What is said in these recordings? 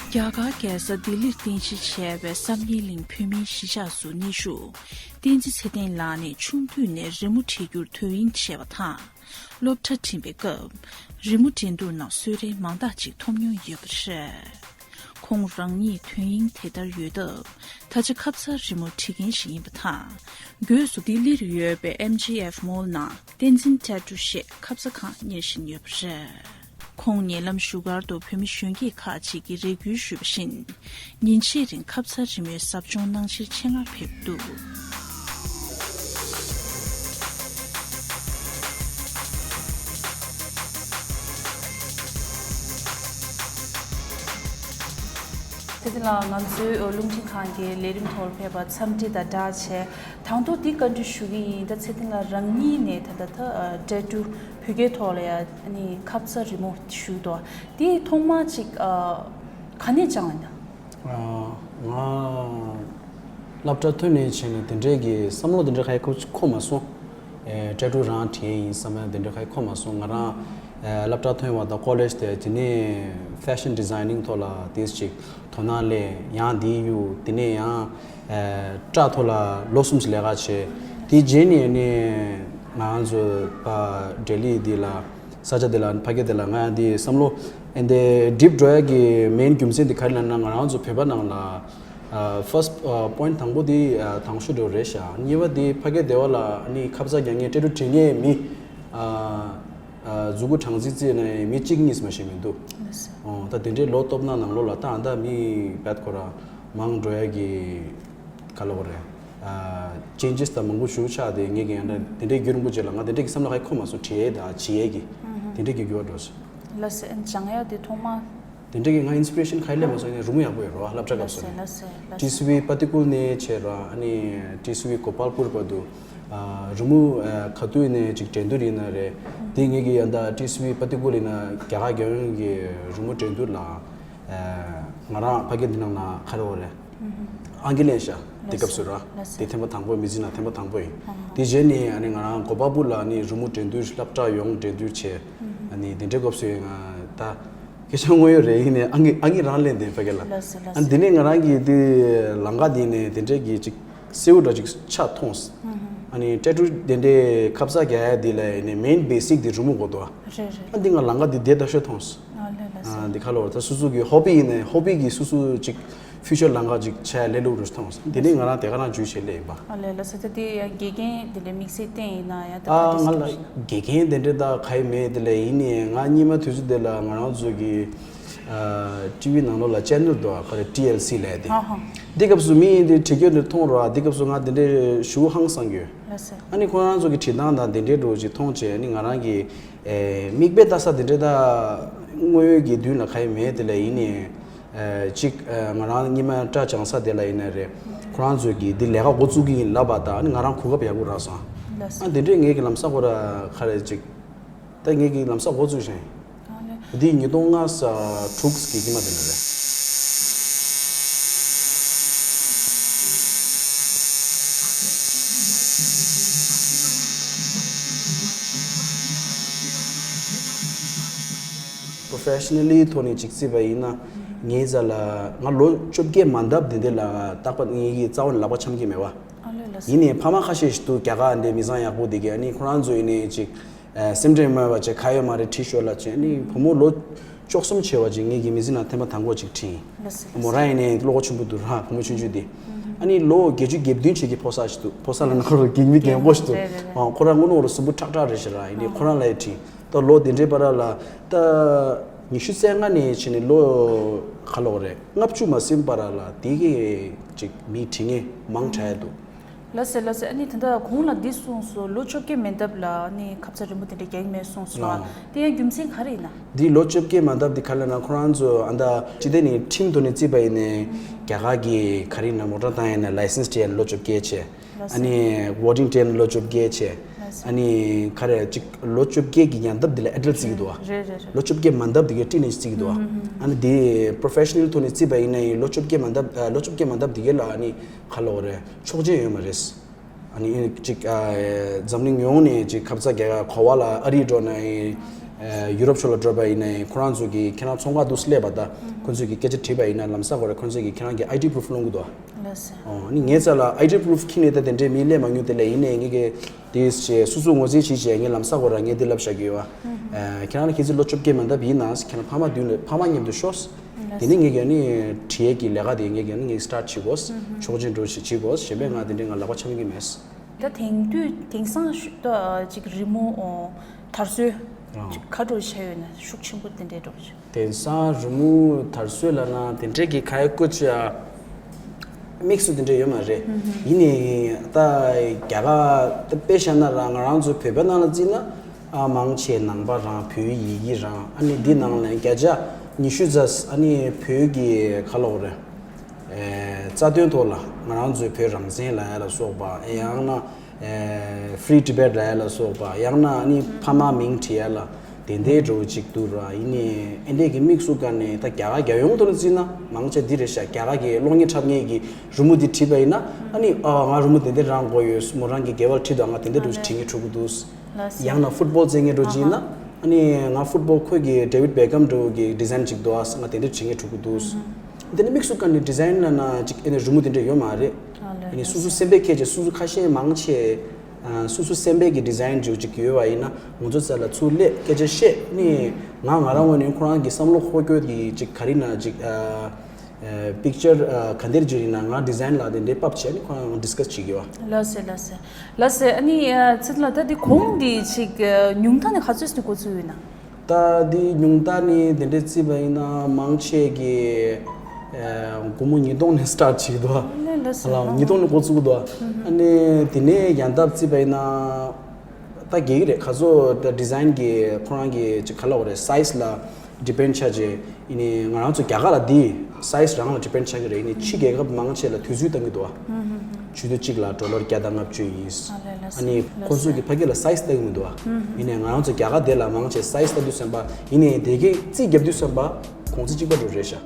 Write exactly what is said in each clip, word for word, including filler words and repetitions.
རྒྱ་གར་རྒྱལ་ས་ལྡི་ལིར་རྟེན་གཞི་བྱས་པའི་བསམ་ཡས་གླིང་བོད་མིའི་གཞིས་ཆགས་སུ་ནི་ཞུ། བསྟན་འཛིན་ཚེ་བརྟན་ལགས་ནས་ཆུང་དུས་ནས་རི་མོ་འབྲི་རྒྱུར་དོན་སྙིང་བྱེད་པ་དང་། སློབ་གྲྭ་འགྲིམས་པའི་སྐབས། རི་མོ་འགྲན་བསྡུར་ནང་གསོལ་རས་མང་དག་ཅིག་ཐོབ་མྱོང་ཡོད་པ་རེད། ཁོང་རང་ཉིད་དོན་སྙིང་དེ་ལྟར་ཡོད་སྟབས། ད་ཆ་ཁ་ཚ་རི་མོ་འབྲི་མཁན་ཞིག་ཡིན་པ་དང་། སྒོས་སུ་ལྡི་ལིར་ཡོད་པའི་ཨེམ་ཇི་ཨེཕ་མོལ་ནང་བསྟན་འཛིན་ཊེ་ཊུ་ཞེས་ཁ་ཚ་ཁང་གཉེར་བཞིན་ཡོད་པ་རེད། ཁོང་ཉེ་ལམ་བཞུགས་སྒར་དུ་བོད་མི་གཞོན་སྐྱེས་ཁག་ཅིག་གིས་རེ་སྐུལ་ཞུས་པ་བཞིན། ཉིན་ཕྱེད་རིང་ཁ་ཚ་རི་མོའི་ཟབ་སྦྱོང་གནང་ཕྱིར་ཆེད་མངགས་ཕེབས་འདུག། དེ་དེ་ལ་ང་ཚོའི་རླུང་འཕྲིན་ཁང་གི་ལས་རིམ་ཐོག་ཕེབས་པ་འཚམས་འདྲི་དང་སྦྲགས་བྱས། དང་ཐོག་འདི་བཀའ་འདྲི་ཞུ་གི་ཡིན། ད་ཚེ་བརྟན་ལགས་རང་ཉིད་ནས་ད་ལྟ་ད་ཊེ་ཊུ་བོད་སྐད་ཐོག་ལ་ཡ་ནི་ཁ་ཚ་རི་མོ་ཞུས་འདུག། འདི་ཐོག་མ་ཅིག་ག་ནས་སྦྱངས་ཡིན་ན། ང་སློབ་གྲྭ་ཐོན་ནས་བྱས་ནས་དེ་འདྲའི་གི་བསམ་བློ་དེ་འདྲ་ག་ཡེ་འཁོར་མ་སོང་། ཊེ་ཊུ་རང་བྲིས་ཡིན་བསམ་ན་དེ་འདྲ་ག་ཡེ་འཁོར་མ་སོང་། ང་རང་སློབ་གྲྭ་ཐོན་པ་དང་ཀོ་ལེཇ་དེ་དེ་ནས་ཕེ་ཤན་ཌི་ཛའི་ནིང་ཐོག་ལ་དེ་ཅིག་དོ་སྣང་སླེབས། ཡང་དེའི་གཡུག་དེ་ནས་ཡང་སྐྲ་ཐོག་ལ་ལོ་གསུམ་ཙམ་ལས་ཀ་བྱས། དེའི་རྗེས་ནས་ནི་ང་ཚོ་ཕ་ལྡི་ལི་འདི་ལ་ས་ཆ་འདི་ལ་ཕ་གི་འདི་ལ་ང་ཡང་འདི་བསམ་བློ་ཨེ་འདི་འགྲིབ་འགྲོ་ཡ་གི་མེན་རྒྱུ་མཚན་འདི་ག་རེ་ལབ་ན། ང་རང་ཚོ་བོད་པ་ནང་ལ་ཕར་སི་ཊི་པོ་ཡིན་ཊི་དང་པོ་འདི་དང་ཤོས་འདྲ་རེད་ཤག། གཉིས་པ་འདི་ཕ་གི་སྡེ་བ་ལ་ནི་ཁ་ཚ་རྒྱག་མཁན་ཊེ་ཊུ་བྲིས་མཁན་མི་གཟུགས་པོ་གྲངས་རྩིས་རྩིས་ནས་མི་གཅིག་གཉིས་མ་ཞིག་མི་འདུག། ད་དེ་འདྲའི་ལོ་སྟོབས་ན་ནང་ལོགས་ལ་ད་ཨ་ད་མི་བད་ཁོ་ར་མང་འགྲོ་ཡ་གི་ག་ལབ་དགོས་རེད། ཅེན་ཇེས་དང་མང་པོ་ཞུ་ཆགས་དེ་ངེད་ཀྱི་ཡང་འདྲ་དེ་འདྲའི་རྒྱུན་རིང་པོ་རྗེས་ལ་ང་དེ་འདྲའི་གི་བསམ་བློ་ཧ་ཁོ་མ་སོང་བྲིས་ཡས་དང་བྱེད་ཡས་ཀྱི་དེ་འདྲའི་གི་འགྱུར་བ་འགྲོ་སོང་། ལགས་སེ། ཨ་ནི་སྦྱང་ཡ་དེ་ཐོག་མ། དེ་འདྲའི་གི་ང་ཨིན་སི་པི་རེ་ཤན་ག་ཡེ་སླེབས་མ་སོང་ཡིན་ན་རི་མོ་ཡག་པོ་ཡོད་རོ་སློབ་གྲྭ་སྐབས་སུ་ནས། ལགས་སེ། ཊི་སི་ཝི་པ་ཏི་ཀུལ་ནས་བྱས་ར་ཨ་ནི་ཊི་སི་ཝི་གོ་པལ་པུར་བར་དུ་རི་མོ་ག་དུས་ནས་ཅིག་འགྲན་བསྡུར་ཡིན་ན་རེད། དེ་ངེད་ཀྱི་ཡང་ད་ཊི་སི་ཝི་པ་ཏི་ཀུལ་ཡིན་ན་རྒྱ་གར་རྒྱལ་ཡོངས་ཀྱི་རི་མོ་འགྲན་བསྡུར་ལ། ང་རང་ཕ་གི་འདི་ནང་ན་ག་རེ་བ་རེད། ཨང་ཀི་ལེན་ཤག་དེ་སྐབས་སུ་ར། ལགས་སོ། དེ་ཐེངས་མ་དང་པོ་མི་ཚེ་ནང་ཐེངས་མ་དང་པོ་ཡིན། ཨ་ཧ། དེ་རྗེས་ནས་ཨ་ནི་ང་རང་གོ་པལ་པུར་ལ་ཨ་ནི་རི་མོ་འགྲན་བསྡུར་སློབ་གྲྭ་ཡོངས་འགྲན་བསྡུར་བྱས། ཨ་ནི་དེ་འདྲའི་སྐབས་སུ་ཡིན་ང་ད་སྐད་ཆ་དངོས་ཡོད་རེད། ཡིན་ནའི་ཨང་ཀི་ཨང་ཀི་རང་ལེན་དེ་ཕ་གི་ལ། ལགས་སོ་ལགས་ཨ་ནི་སོ། དེ་ནས་ང་རང་གི་དེ་ལམ་ཁ་དེ་ནས་དེ་འདྲའི་གི་ཅིག་སེའུ་འདྲ་ཅིག་ཆ་མཐོང་། ཨ་ནི་ཊེ་ཊུ་དེ་འདྲའི་ཁ་ཚ་རྒྱག་ཡ་དེ་ལ་ཡིན་ནའི་མེན་བེ་སིག་དེ་རི་མོ་དགོས་འདུག་ཨ། རེད་རེད། ཨ་འདི་ང་ལམ་ཁ་འདི་བདེ་ད་ཤོས་མཐོང་། ཨ་ལས་ལགས་སོ། ཨ་འདི་ཁ་ལོ་ད་སོ་སོ་གི་ཧོ་པི་ཡིན་ནའི་ཧོ་པི་གི་སོ་སོ་ཅིག་ཕིའུ་ཅར་ལམ་ཁ་ཅིག་ཆ་ཡ་ལས་སླ་པོ་རུ་མཐོང་། དེ་ནས་ང་རང་དེ་ག་རང་འཇུས་བྱས་སླེབས་ཡིན་པ། ཨ་ལས་ལགས་སོ། ད་དེ་ཡང་དགེ་རྒན་དེ་འདྲའི་དམིགས་བསལ་བསྟེན་ཡིན་ན་ཡང་ད་ཨ་ག་ང་ལ་དེ་དགེ་རྒན་དེ་འདྲའི་ད་ག་ཡི་མེད། དེ་ལས་ཡིན་ནའི་ང་སྔོན་མ་དུས་ཚོད་དེ་ལ་ང་རང་ཚོ་གི་ཨ་ཊི་ཝི་ནང་ལོགས་ལ་ཅེ་ནལ་འདུག་ཨ་ག་རེ་ཊི་ཨེལ་སི་ལབ་དེ། ཨ་ཧ། འདི་སྐབས་སུ་མི་ཡིན་དེ་བྲིས་རྒྱུ་འདི་མཐོང་རོགས་ཨ། འདི་སྐབས་སུ་ང་དེ་འདྲའི་ཞུ་ཧང་སང་རྒྱུ། ལགས་སོ། ཨ་ནི་ཁོ་རང་ཚོ་གི་བྲིས་སྟངས་དང་དེ་འདྲའི་འགྲོ་ཅིག་མཐོང་བྱས་ཨ་ནི་ང་རང་གི་ཨེ་མིག་དཔེ་ལྟ་ས་དེ་འདྲའི་ད་དངོས་ཡོད་ཀྱི་མདུན་ལ་ག་ཡི་མེད། དེ་ལ་ཡིན་ནའི་ཨེ་ཅིག་ཨེ་ང་རང་སྔོན་མ་སྐྲ་སྦྱང་ས་དེ་ལ་ཡིན་ན་རེད། ཁོ་རང་ཚོ་གི་འདི་ལས་ཀ་འགོ་བཙུགས་ཀྱི་ཡིན་ལབ་པ་དང་ཨ་ནི་ང་རང་གོ་སྐབས་ཡག་པོ་རག་སོང་། ལགས་སོ། ཨ་དེ་འདྲའི་ངེད་ཀྱི་ལམ་སང་ཁོ་ར་ག་རེ་ཅིག་ད་ངེད་ཀྱི་ལམ་སང་འགོ་བཙུགས་ཤིང་། ཨ་ལས། འདི་ཉིས་སྟོང་ལྔ་ས་དྲུག་གི་དཀྱིལ་མ་དེ་ནས་རེད། པོ་རོ་ཕེ་ཤ་ནལ་ལི་ཐོག་ནས་ཅིག་བརྩིས་པ་ཡིན་ན་ངའི་རྩ་ལ་ང་ལོ་བཅོ་བརྒྱད་མ་འདབ་དེ་འདྲ་ལ་རྟག་པར་ངེད་ཀྱི་རྩ་བ་ནས་ལག་པ་འཆང་གི་མེད་པ། ཨ་ལས་ལགས་སོ། ཡིན་ནའི་ཕ་མ་ཁ་ཤས་ཤིག་འདུག་རྒྱ་གར་འདི་མི་ཚང་ཡག་པོ་དེ་གས་ཨ་ནི་ཁོ་རང་ཚོ་ཡིན་ནའི་ཅིག་ཨ་སེམས་ཁྲལ་མ་བྱེད་ག་ཡོད་མ་རེད་བྲིས་ཤོག་ལབ་བྱས་ཨ་ནི་བུ་མོ་ལོ་བཅུ་གསུམ་བྱས་པ་ཅིག་ངེད་ཀྱི་མི་ཚེ་ནང་ཐེངས་མ་དང་པོ་ཅིག་བྲིས། ལགས་སོ། མོ་རང་ཡིན་ནའི་བློ་ཁོག་ཆེན་པོ་འདུག་ར་བུ་མོ་ཆུང་ཆུང་དེ། ཨ་ནི་ལོ་བརྒྱད་ཅུ་གྱ་བདུན་བྱས་ཀྱི་ཕོ་གསར་ཞིག་འདུག་ཕོ་གསར་ལ་ནང་ལོགས་ལ་གད་མོ་རྒན་པོ་ཞིག་འདུག་རེད་རེད་རེད། ཨ་ཁོ་རང་དངོས་གནས་ལ་གཟུགས་པོ་ཁྲག་ཁྲག་རེད་ཤག་ར། ཡིན་ནའི་ཁོ་རང་ལ་ཡི་བྲིས་ད་ལོ་དེ་འདྲའི་བར་ལ་ད་ཉི་ཤུ་རྩ་ལྔ་ནས་བྱས་ནས་ལོ་ག་ལབ་དགོས་རེད་ལྔ་བཅུ་མ་ཟིན་བར་ལ་དེ་གས་ཅིག་མི་བྲིས་མཁན་མང་དྲགས་འདུག་ལགས་སེ་ལགས་སེ། ཨ་ནི་ད་ལྟ་གོང་ལ་འདི་གསུངས་སོང་། ལོ་བཅོ་བརྒྱད་མན་འདབ་ལ་ཨ་ནི་ཁ་ཚ་རིང་པོ་དེ་འདྲ་རྒྱག་གི་མེད་གསུངས་སོང་། ཨ། དེ་ཡང་རྒྱུ་མཚན་ག་རེ་ཡིན་ན། འདི་ལོ་བཅོ་བརྒྱད་མན་འདབ་འདི་ག་ལབ་ན་ཁོ་རང་ཚོ་ཨ་ད་སྤྱི་བདེ་ནས་ཁྲིམས་ཐོག་ནས་བརྩིས་པ་ཡིན་ནའི་རྒྱ་གར་གྱི་ག་རེ་ཡིན་ན་མོ་ཊ་བཏང་ཡིན་ན་ལའི་སེན་སི་སྤྲད་ཡིན་ན་ལོ་བཅོ་བརྒྱད་བྱས། ལགས་སེ། ཨ་ནི་ཝོ་ཊིང་སྤྲད་ཡིན་ན་ལོ་བཅོ་བརྒྱད་བྱས། ལགས་སེ། ཨ་ནི་ག་རེ་ཅིག་ལོ་བཅོ་བརྒྱད་ཀྱི་ཡན་འདབ་འདི་ལ་ཨེ་ཌལ་བརྩི་གི་འདུག་བ། རེད་རེད་རེད། ལོ་བཅོ་བརྒྱད་མན་འདབ་འདི་གའི་ཊིན་ཨེཇ་བརྩི་གི་འདུག་བ། ཨ་ནི་འདི་པོ་རོ་ཕེ་ཤ་ནལ་ཐོག་ནས་བརྩིས་པ་ཡིན་ན་ཡིན་ལོ་བཅོ་བརྒྱད་མན་འདབ་ལོ་བཅོ་བརྒྱད་མན་འདབ་འདི་གའི་ལ་ཨ་ནི་ག་ལབ་དགོས་རེད་ཆོག་མཆན་ཡོད་མ་རེད། ཨ་ནི་ཅིག་ཨ་འཛམ་གླིང་ཡོངས་ནས་ཅིག་ཁ་ཚ་རྒྱག་ག་གོ་བ་ལ་ཨ་རི་འགྲོ་ན་ཡིན། ཡུ་རོབ་ཕྱོགས་ལ་འགྲོ་བ་ཡིན་ནའི་ཁོ་རང་ཚོ་གི་ཁྱེད་རང་ཚོང་ཁང་དུ་སླེབས་པ་དང་ཁོ་ཚོ་གི་སྐད་ཆ་དྲིས་པ་ཡིན་ན་ལམ་སང་ཁོ་རང་ཁོ་ཚོ་གི་ཁྱེད་རང་གི་ཨའི་ཌི་པུ་རུབ་སློང་གི་འདུག་ལགས་སོ། ཨོ་ནི་ངའི་རྩ་ལ་ཨའི་ཌི་པུ་རུབ་ཁྱེར་ནས་ད་དེ་འདྲའི་མི་སླེབས་མ་མྱོང་། དེ་ལས་ཡིན་ནའི་ངེད་ཀྱི་དེ་བྱས་སོ་སོ་ངོས་འཛིན་བྱེད་བྱས་ངས་ལམ་སང་ཁོ་རང་ངས་དེ་ལབ་བཞག་གི་ཡོད་པ། ཁྱེད་རང་ལ་ཁྱེད་ཚོ་ལོ་བཅོ་བརྒྱད་མན་ཐབས་ཡིན་ན་ཁྱེད་རང་ཕ་མ་མདུན་ལ་ཕ་མ་མཉམ་དུ་ཤོག་དེ་ནས་ངས་ཀྱང་ནི་བྲིས་ཡས་ཀྱི་ལས་ཀ་དེ་ངས་ཀྱང་ནི་ངས་སི་ཊར་ཊི་བྱེད་དགོས། ཆོག་མཆན་འགྲོ་ཞིག་བྱེད་དགོས། གཞན་པའི་ང་དེ་འདྲའི་ང་ལག་པ་འཆང་གི་མེད། ད་དེང་དུས་དེང་སང་ཤུ་ད་ཅིག་རི་མོ་ཨོ་དར་སྲོལ་ཨ་ཅིག་ག་འགྲོ་ཆགས་ཡོད་ན་ཤུགས་ཆེན་པོ་དེ་འདྲའི་འགྲོ་ཆགས། དེང་སང་རི་མོ་དར་སྲོལ་ལབ་ན་དེ་འདྲའི་གི་ག་ཡེ་སྐོར་ཅིག་ཨ་དམིགས་སུ་དེ་འདྲ་ཡོད་མ་རེད། ཡིན་ནའི་ད་རྒྱ་གར་ད་དཔེ་བཞག་ན་རང་ང་རང་ཚོ་བོད་པའི་ནང་ལ་བརྩིས་ན་ཨ་མང་ཆེ་ནང་པ་རང་བོད་ཡི་གེ་རང་ཨ་ནི་འདི་ནང་ལ་བརྒྱ་ཆ་ཉི་ཤུ་ཙམ་ཨ་ནི་བོད་ཀྱི་ག་ལབ་དགོས་རེད། ཨེ་རྩ་དོན་ཐོག་ལ་ང་རང་ཚོའི་བོད་རང་བཙན་ལབ་ཡ་ལ་སོགས་པ་ཨེ་ཡང་ན་ཨེ་Free Tibet་ལབ་ཡ་ལ་སོགས་པ་ཡང་ན་ཨ་ནི་ཕ་མ་མིང་བྲིས་ཡ་ལ་དེ་འདྲའི་འགྲོ་ཅིག་འདུག་ར། ཡིན་ནའི་ཨེ་འདྲས་ཀྱི་དམིགས་སུ་བཀར་ནས་ད་རྒྱ་གར་རྒྱལ་ཡོངས་ཐོག་ནས་བརྩིས་ན་མང་ཆེ་འདི་རེད་ཤག་རྒྱ་གར་གྱི་གློག་བརྙན་འཁྲབ་མཁན་གྱི་རི་མོ་འདི་བྲིས་པ་ཡིན་ན་ཨ་ནི་ཨ་ང་རི་མོ་དེ་འདྲས་རང་དགོས་ཡོད། མོ་རང་གི་དགེ་བ་ལ་ཁྲིད་དང་ང་དེ་འདྲས་འགྲོ་ཅིག་བྲིས་མཁན་འགྲོ་གི་འདུག་ལགས་སོ། ཡང་ན་ཕུཊ་བོལ་རྩེད་མཁན་འགྲོ་ཅིག་ཡིན་ན་ཨ་ནི་ང་ཕུཊ་བོལ་ཁོས་ཀྱི་David Beckham འགྲོ་གི་ཌི་ཛའིན་ཅིག་འདུག་ཨ་ང་དེ་འདྲས་བྲིས་མཁན་འགྲོ་གི་འདུག་འདི་ནི་དམིགས་སུ་བཀར་ནས་ཌི་ཛའིན་ལབ་ན་ཅིག་ཨེ་ནི་རི་མོ་དེ་འདྲ་ཡོད་མ་རེད། ཨ་ནི་སོ་སོ་སེམས་པའི་ཁྱད་ཆོས་སོ་སོ་ཁ་ཤས་མང་ཆེ་ཨ་སོ་སོ་སེམས་པའི་གི་ཌི་ཛའིན་འཇུག་ཅིག་ཡོད་པ་ཡིན་ན་ང་ཚོ་རྩ་ལ་ཚུར་སླེབས་སྐད་ཆ་བཤད་ནི་ང་ང་རང་ངོས་ནས་ཁོ་རང་གི་བསམ་བློ་འཁོར་སྐྱོད་ཀྱི་ཅིག་ག་རེ་ན་ཅིག་ཨ་པིག་ཅར་ག་འདྲ་ཅིག་ཡིན་ན་ང་ཌི་ཛའིན་ལ་དེ་འདྲའི་ཕབ་བྱས་ནི་ཁོ་རང་ཌི་སི་ཀ་སི་བྱེད་ཀྱི་ཡོད། ལགས་སོ་ལགས་སོ་ལགས་སོ། ཨ་ནི་ཚེ་ལ་ད་འདི་གོང་འདི་ཅིག་ཉུང་མཐའ་ནས་ག་ཚོད་ཅིག་འགོ་ཚུགས་ཡོད་ན། ད་འདི་ཉུང་མཐའ་ནི་དེ་འདྲའི་བརྩིས་པ་ཡིན་ན་མང་ཆེ་གི་སྒོར་མོ་ཉིས་སྟོང་ནས་སི་ཊར་ཊི་བྱེད་ཀྱི་འདུག་ལགས་སོ། ལགས་ཉིས་སྟོང་ནས་འགོ་བཙུགས་ཀྱི་འདུག་ཨ་ནི་དེ་ནས་ཡང་ལྟ་བརྩིས་པ་ཡིན་ན་ད་རྒྱལ་གྱི་རེད། ག་ཚོད་ད་ཌི་ཛའིན་གི་ཁོ་རང་གི་ཅིག་ག་ལབ་དགོས་རེད། སའི་ཛི་ལ་ཌི་པེན་ཌི་ཆགས་རྗེས་ཡིན་ནི་ང་རང་ཚོ་རྒྱ་གར་ལ་འདི་སའི་ཛི་རང་ལ་ཌི་པེན་ཌི་ཆགས་ཀྱི་རེད། ཡིན་ནི་ཕྱི་རྒྱལ་ཁབ་མང་ཆེ་ལ་དུས་ཚོད་བཏང་གི་འདུག་ཨ། ཆུ་ཚོད་གཅིག་ལ་ཌོ་ལར་བརྒྱ་དང་ལྔ་བཅུ་ཡིན། ཨ་ལས་ལགས་སོ། ཨ་ནི་ཁོ་ཚོ་གི་ཕ་གི་ལ་སའི་ཛི་ལྟ་གི་མི་འདུག་ཨ། ཡིན་ནའི་ང་རང་ཚོ་རྒྱ་གར་དེ་ལ་མང་ཆེ་སའི་ཛི་ལྟ་དུས་ཙམ་པ་ཡིན་ནའི་དེ་གི་རྩིས་རྒྱབ་དུས་ཙམ་པ་གོང་ཚད་གཅིག་པ་འགྲོ་རེད་ཤག་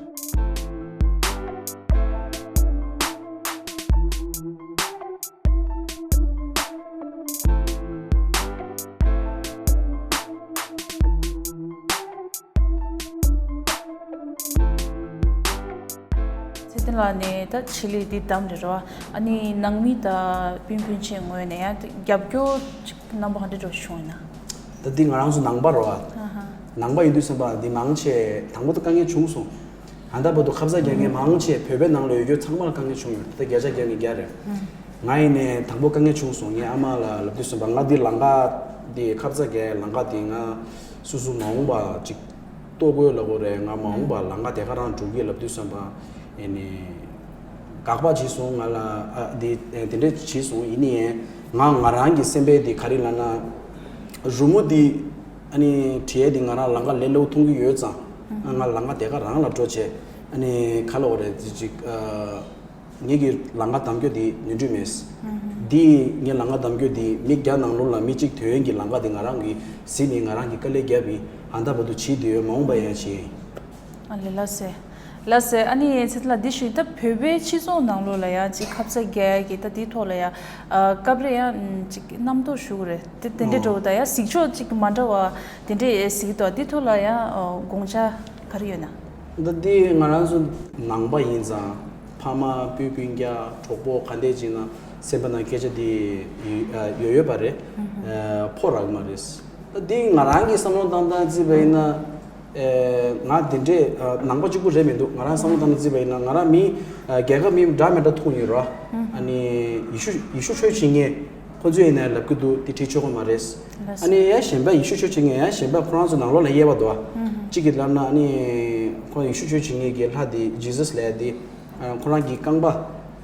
ཚེ་བརྟན་ལགས་ནས་ད་ཆེད་ལས་འདི་བདམས་རེད་རོ། ཨ་ནི་ནང་མི་དང་སྤུན་སྤུན་མཆེད་ངོས་ནས་ཡང་རྒྱབ་སྐྱོར་ཅིག་རྣམ་པ་ག་འདྲ་འགྲོ་བྱུང་ཡིན་ན། ད་འདི་ང་རང་ཚོ་ནང་པ་རོ། ཨ་ཧ། ནང་པ་ཡིན་དུས་ཙམ་པ་འདི་མང་ཆེ་དང་པོ་དུ་དཀའ་ངལ་བྱུང་སོང་། ད་ལྟ་བར་དུ་ཁ་ཚ་རྒྱག་མཁན་མང་ཆེ་བོད་པའི་ནང་ལ་ཡོད་རྒྱུ་ཚང་མ་ལ་དཀའ་ངལ་བྱུང་ཡོད། ད་བརྒྱ་ཆ་བརྒྱ་ནས་བརྒྱ་རེད། ང་ཡིན་ནའི་དང་པོ་དཀའ་ངལ་བྱུང་སོང་། ངའི་ཨ་མ་ལ་ལབ་དུས་ཙམ་པ་ང་འདི་ལམ་ཁ་འདི་ཁ་ཚ་རྒྱག་ལམ་ཁ་འདི་ང་སོ་སོ་མ་འོངས་པ་ཅིག་ལྟོ་གོས་ལ་གོ་རེད། ང་མ་འོངས་པ་ལམ་ཁ་དེ་ག་རང་འགྲོ་གི་ལབ་དུས་ཙམ་པ་ཨེ་ནི་དགག་པ་བྱས་སོང་ང་ལ། ཨ་འདི་དེ་འདྲ་བྱས་སོང་། ཡིན་ནའི་ང་ང་རང་གི་སེམས་པའི་འདི་ག་རེ་ལབ་ན་རི་མོ་འདི་ཨ་ནི་བྲིས་ཡས་འདི་ང་རང་ལམ་ཁ་ལས་སླ་པོ་མཐོང་གི་ཡོད་ཙང་ང་ལམ་ཁ་དེ་ག་རང་ལ་འགྲོ་བྱས་ཨ་ནི་ག་ལབ་དགོས་རེད། འདི་ཅིག་ཨ། ངེད་ཀྱི་ལམ་ཁ་བདམས་རྒྱུ་འདི་ནོར་འཁྲུལ་མེད། འདི་ངའི་ལམ་ཁ་བདམས་རྒྱུ་འདི་མི་བརྒྱ་ནང་ལོགས་ལ་མི་གཅིག་ཐོན་ཡས་ཀྱི་ལམ་ཁ་འདི་ང་རང་གིས་ཟིན་ནས་ང་རང་གིས་དཀའ་ལས་བརྒྱབ་པའི་ཧ་ད་བར་དུ་བྱེད་བསྡད་ཡོད། མ་འོངས་པ་ཡང་བྱེད། ཨ་ལས་ལགས་སེ། ལགས་སེ། ཨ་ནི་ཚེ་ལ་འདི་ཞུ་ད་བོད་པའི་སྤྱི་ཚོགས་ནང་ལོགས་ལ་ཡང་ཅིག་ཁ་ཚ་རྒྱག་ཡས་ཀྱི་ད་འདི་ཐོག་ལ་ཡང་ཨ་སྐབས་རེ་ཡང་ཅིག་རྣམ་རྟོག་ཞུ་གི་རེད། དེ་དེ་འདྲའི་འགྲོ་ད་ཡང་གཟིགས་ཕྱོགས་ཅིག་མ་འདྲ་བ་དེ་འདྲའི་གཟིགས་འདུག་འདི་ཐོག་ལ་ཡང་དགོངས་འཆར་ག་རེ་ཡོད་ན། ད་འདི་ང་རང་ཚོ་ནང་པ་ཡིན་ཙང་ཕ་མ་སྤུན་སྤུན་ཀྱག་གྲོགས་པོ་ག་འདྲས་ཅིག་ན་སེམས་པ་ནང་སྐད་ཆ་འདི་ཡོད་ཡོད་པ་རེད། ཕོ་རག་མ་རེད། ད་འདི་ང་རང་གི་བསམ་བློ་བཏང་སྟངས་བརྩིས་པ་ཡིན་ན་ང་འདི་འདྲས་ནང་པ་གཅིག་པུ་རེད་མི་འདུག་ང་རང་བསམ་བློ་བཏང་སྟངས་བརྩིས་པ་ཡིན་ན་ང་རང་མི་རྒྱལ་ཁབ་མི་འདྲ་མི་འདྲ་མཐོང་ཡོད་ར། ཨ་ནི་ཡེ་ཤུ་ཡེ་ཤུ་ཆོས་བྱེད་མཁན། ཁོ་ཚོས་ཡིན་ན་ལབ་ཀྱི་འདུག་འདི་བྲིས་ཆོག་གི་མ་རེད། ལགས་སོ། ཨ་ནི་ཡང་གཞན་པ་ཡེ་ཤུ་ཆོས་བྱེད་མཁན་ཡང་གཞན་པ་ཁོ་རང་ཚོ་ནང་ལོགས་ལ་དབྱེ་བ་འདུག་ཨ། གཅིག་གིས་ལབ་ན་ཨ་ནི་ཁོ་ཡེ་ཤུ་ཆོས་བྱེད་མཁན་གྱི་ལྷ་དེ་ཇི་ཟས་ལབ་ཡ་དེ་ཁོ་རང་གི་རྐང་པ་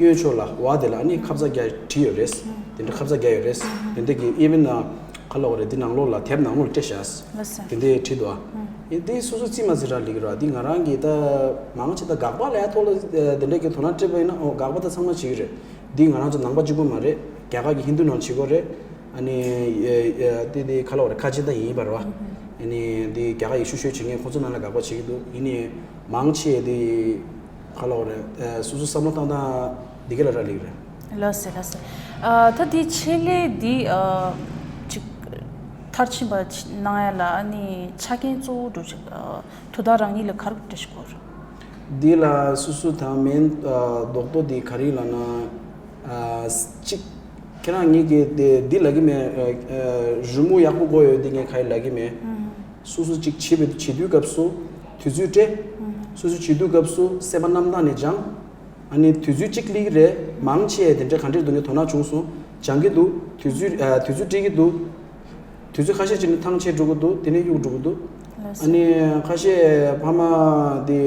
གཡོན་ཕྱོགས་ལ་འོག་དེ་ལ་ཨ་ནི་ཁ་ཚ་རྒྱག་བྲིས་ཡོད་རེད། དེ་འདྲ་ཁ་ཚ་རྒྱག་ཡོད་རེད། དེ་འདྲ་གི་ཨི་ཝན་ན་ག་ལབ་དགོས་རེད། འདི་ནང་ལོགས་ལ་དེབ་ནང་ལོགས་ལ་སྤྲད་བཞག་ལགས་སོ། དེ་འདྲས་བྲིས་འདུག་ཨ། ཨེ་འདི་སོ་སོ་རྩིས་མ་རྩིས་ར་ལེགས་ར། འདི་ང་རང་གི་ད་མང་ཆེ་ད་དགག་པ་ལབ་ཡ་ཐོག་ལ་དེ་འདྲས་ཀྱི་དོ་སྣང་སྤྲད་པ་ཡིན་ན་ཨོ་དགག་པ་ད་ཚང་མ་བྱེད་ཀྱི་རེད། འདི་ང་རང་ཚོ་ནང་པ་གཅིག་པུ་མ་རེད། རྒྱ་གར་གྱི་ཧིན་དུ་ནང་བྱེད་དགོས་རེད། ཨ་ནི་ཨེ་ཨེ་དེ་དེ་ག་ལབ་དགོས་རེད། ཁ་ཆེ་ད་ཡིན་པ་རེད་བ། ཨ་ནི་འདི་རྒྱ་གར་ཡེ་ཤུ་ཆོས་བྱེད་མཁན་ཁོ་ཚོ་ནང་ལ་དགག་པ་བྱེད་ཀྱི་འདུག་ཡིན་ནའི་མང་ཆེ་དེ་ག་ལབ་དགོས་རེད། ཨེ་སོ་སོ་བསམ་བློ་བཏང་སྟངས་འདི་ག་ལ་རག་ལས་ཀྱི་རེད། ལགས་སེ་ལགས་སེ། ཨ་ད་འདི་ཆེད་ལས་འདི་ཨ་ཅིག་ད་ ཕར་ཕྱིན་པ་གནང་ཡ་ལ་ཨ་ནི་ཆ་རྐྱེན་གཙོ་བོ་འགྲོ་ཆེ་དོ་བདག་རང་ཉིད་ལ་ག་རེ་འདྲ་ཞིག་དགོས་རེད། འདི་ལ་སོ་སོ་དང་མིན་རྡོག་རྡོག་འདི་ག་རེ་ལབ་ན། གཅིག་ཁྱེད་རང་ཉིད་ཀྱིས་དེ་འདི་ལབ་ཀྱི་མེད། རི་མོ་ཡག་པོ་བཀོད་ཡོད་འདི་ངས་ག་རེ་ལབ་ཀྱི་མེད། སོ་སོ་གཅིག་བྱེད་པའི་བྱེད་དུས་སྐབས་སུ་དུས་ཚོད་སྤྲད། སོ་སོ་བྱེད་དུས་སྐབས་སུ་སེམས་པ་རྣམ་དག་ནས་སྦྱང་། ཨ་ནི་དུས་ཚོད་གཅིག་སླེབས་ཀྱི་རེད། མང་ཆེ་དེ་འདྲ་ག་འདྲས་འདུག་ངས་དོ་སྣང་བྱུང་སོང་། སྦྱང་གི་འདུག་དུས་ཚོད་ཨ་དུས་ཚོད་སྤྲད་ཀྱི་འདུག་དུས་ཚོད་ཁ་ཤས་ཅིག་ནི་ཐང་ཆད་འགྲོ་གི་འདུག་དེ་ནས་གཡུག་འགྲོ་གི་འདུག་ལགས་སོ། ཨ་ནི་ཁ་ཤས་ཕ་མ་དེ་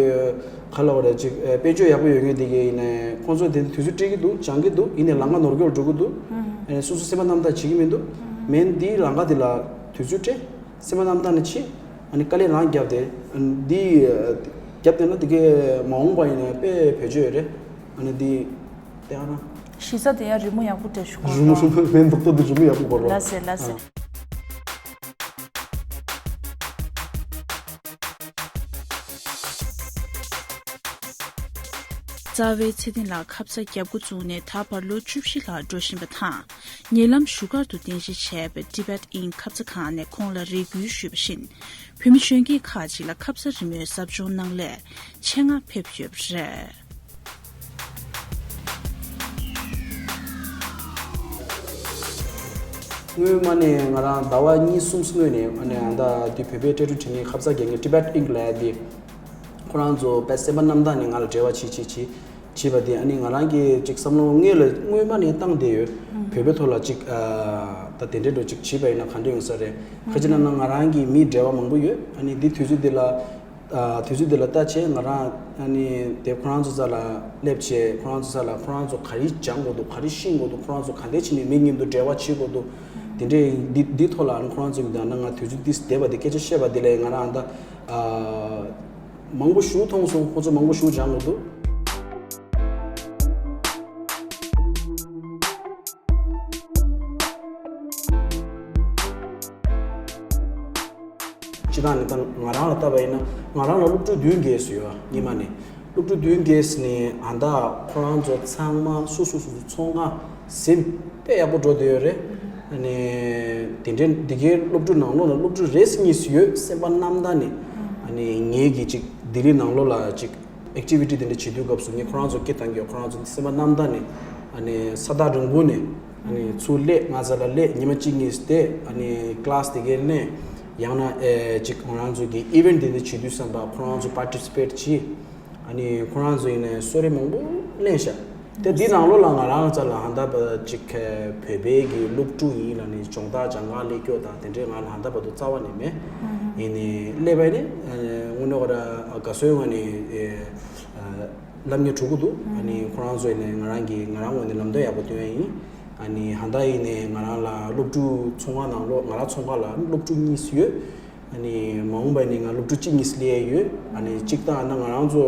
ག་ལབ་དགོས་རེད། ཅིག་དཔལ་འབྱོར་ཡག་པོ་ཡོད་མཁན་དེ་གས་ཡིན་ནའི་ཁོང་ཚོ་དེ་དུས་ཚོད་སྤྲད་ཀྱི་འདུག་སྦྱང་གི་འདུག་ཡིན་ནའི་ལམ་ཁ་ནོར་སྐྱོར་འགྲོ་གི་འདུག་ཨ་ནི་སོ་སོ་སེམས་པ་རྣམ་དག་བྱེད་ཀྱི་མི་འདུག་མིན་འདིའི་ལམ་ཁ་དེ་ལ་དུས་ཚོད་སྤྲད། སེམས་པ་རྣམ་དག་ནས་བྱེད། ཨ་ནི་དཀའ་ལས་རང་བརྒྱབ་སྟེ། ཨ་ནི་འདི་བརྒྱབ་བསྡད་ན་དེ་གས་མ་འོངས་པ་ཡིན་ན་དཔེ་བེད་སྤྱོད་ཡོད་རེད། ཨ་ནི་འདི་བལྟས་ཨ་ན། གཞི་རྩ་དེ་ཡང་རི་མོ་ཡག་པོ་འདྲ་ཞིག་དགོས་རི་མོ་རོ། རི་མོ་མེན་རྡོག་རྡོག་འདི་རི་མོ་ཡག་པོ་དགོས་རོ། ལགས་སེ་ལགས་སེ། ཨ། རྩ་བའི་ཚེ་བརྟན་ལགས་ཁ་ཚ་བརྒྱབ་འགོ་བཙུགས་ནས་ད་བར་ལོ་བཅུ་བཞི་ལྷག་འགྲོ་བཞིན་པ་དང་། ཉེ་ལམ་བཞུགས་སྒར་དུ་རྟེན་གཞི་བྱས་པའི་Tibet Ink ཁ་ཚ་ཁང་ནས་ཁོང་ལ་རེ་སྐུལ་ཞུས་པ་བཞིན། བོད་མི་གཞོན་སྐྱེས་ཁག་ཅིག་ལ་ཁ་ཚ་རི་མོའི་ཟབ་སྦྱོང་གནང་སླད་ཆེད་མངགས་ཕེབས་ཡོད་པ་རེད། སྔོན་མ་ནས་ང་རང་ཟླ་བ་གཉིས་གསུམ་སྔོན་ནས་ཨ་ནི་ཨ་ད་དེ་བོད་པའི་སྤྲད་རུ་བྲིས་ནས་ཁ་ཚ་རྒྱག་མཁན་Tibet Ink ལབ་ཡ་དེ། ཁོ་རང་ཚོ་དཔེ་སེམས་པ་རྣམ་དག་ནས་ང་ལ་འབྲེལ་བ་བྱེད་བྱེད་བྱེད་བྱེད་པ་དེ། ཨ་ནི་ང་རང་གི་ཅིག་བསམ་བློ་སྔོན་ལ་སྔོན་མ་ནས་བཏང་བསྡད་ཡོད། བོད་པའི་ཐོག་ལ་ཅིག་ཨ་ད་དེ་འདྲའི་འགྲོ་ཅིག་བྱེད་པ་ཡིན་ན་ག་འདྲ་ཡོང་ས་རེད། ཁ་ཅིག་ན་ན་ང་རང་གི་མིའི་འབྲེལ་བ་མང་པོ་ཡོད། ཨ་ནི་འདི་དུས་ཚོད་འདི་ལ་ཨ་དུས་ཚོད་འདི་ལ་ལྟ་བྱས་ང་རང་ཨ་ནི་དེ་ཁོ་རང་ཚོ་རྩ་ལ་སླེབས་བྱས་ཁོ་རང་ཚོ་རྩ་ལ་ཁོ་རང་ཚོ་ག་རེ་སྦྱང་དགོས་འདུག་ག་རེ་ཤེས་དགོས་འདུག་ཁོ་རང་ཚོ་ག་འདྲས་བྱས་ནས་མི་མཉམ་དུ་འབྲེལ་བ་བྱེད་དགོས་འདུག་དེ་འདྲའི་འདི་འདི་ཐོག་ལ་ཨ་ནི་ཁོ་རང་ཚོ་གི་ད་ན་ང་དུས་ཚོད་འདི་བསྡད་པ་དེ་སྐད་ཆ་བཤད་པ་དེ་ལས་ང་རང་ད། ཨ། མང་པོ་ཞིག་མཐོང་སོང་། ཁོ་ཚོ་མང་པོ་ཞིག་སྦྱང་གི་འདུག་སྤྱིར་བཏང་ནས་ད་ང་རང་ལ་ལྟ་བ་ཡིན་ན་ང་རང་ལ་སློབ་ཕྲུག་བདུན་བརྒྱད་ཙམ་ཡོད། སྔོན་མ་ནས་སློབ་ཕྲུག་བདུན་བརྒྱད་ཙམ་ནས་ཨ་ད་ཁོ་རང་ཚོ་ཚང་མ་སོ་སོ་སོ་སོ་ཚོང་ཁང་ཟིན་དཔེ་ཡག་པོ་འགྲོ་བསྡད་ཡོད་རེད། ཨ་ནི་དེ་འདྲའི་འདི་གའི་སློབ་ཕྲུག་ནང་ལོགས་ལ་སློབ་ཕྲུག་རེ་གཉིས་ཡོད། སེམས་པ་རྣམ་དག་ནས་ཨ་ནི་ངེད་ཀྱི་ཅིག་ལྡི་ལི་ནང་ལོགས་ལ་ཅིག་ཨེག་ཊི་བི་ཊི་དེ་འདྲ་བྱེད་དུས་སྐབས་སུ་ངས་ཁོ་རང་ཚོ་སྐད་བཏང་གི་ཡོད། ཁོ་རང་ཚོ་སེམས་པ་རྣམ་དག་ནས་ཨ་ནི་ས་ཐག་རིང་པོ་ནས་ཨ་ནི་ཚུར་སླེབས། ང་ཚོ་ལ་སླེབས། ཉི་མ་གཅིག་གཉིས་བསྡད། ཨ་ནི་ཀི་ལཱ་སི་དེ་གའི་ལེན། ཡང་ན་ཨེ་ཅིག་ཁོ་རང་ཚོ་གི་ཨི་ཝེན་ཊི་དེ་འདྲ་བྱེད་དུས་ཙམ་པ་ཁོ་རང་ཚོ་པར་ཊི་སི་པེཊ་བྱེད། ཨ་ནི་ཁོ་རང་ཚོ་ཡིན་ནའི་གསོལ་རས་མང་པོ་ལེན་ཤག་དེ་འདི་ནང་ལོགས་ལ་ང་རང་ཚོ་ལ་ཧ་ད་པ་ཅིག་བོད་པའི་གི་སློབ་ཕྲུག་ཡིན་ལ་ནི་སྦྱོང་བརྡར་སྦྱང་གར་སླེབས་སྐྱོ་དང་དེ་འདྲའི་ང་ལ་ཧ་ད་པ་དུ་རྩ་བ་ནས་མེད། ཡིན་ནའི་སླེབས་པ་ནི་དངོས་གནས་ཁོ་ར་དགའ་བསུའི་ངང་ནས་ལབ་ངེས་འགྲོ་གི་འདུག་ཨ་ནི་ཁོ་རང་ཚོ་ཡིན་ནའི་ང་རང་གི་ང་རང་ངོས་ནས་ལམ་སྟོན་ཡག་པོ་སྟོན་ཡ་ཡིན། ཨ་ནི་ཧ་ད་ཡིན་ནའི་ང་རང་ལ་སློབ་ཕྲུག་ཚོང་ཁང་ནང་ལོགས་ང་རང་ཚོང་ཁང་ལ་སློབ་ཕྲུག་གཉིས་ཡོད། ཨ་ནི་མ་འོངས་པ་ནི་ང་སློབ་ཕྲུག་གཅིག་གཉིས་སླེབས་ཡོད། ཨ་ནི་གཅིག་ད་ཨ་ན་ང་རང་ཚོ་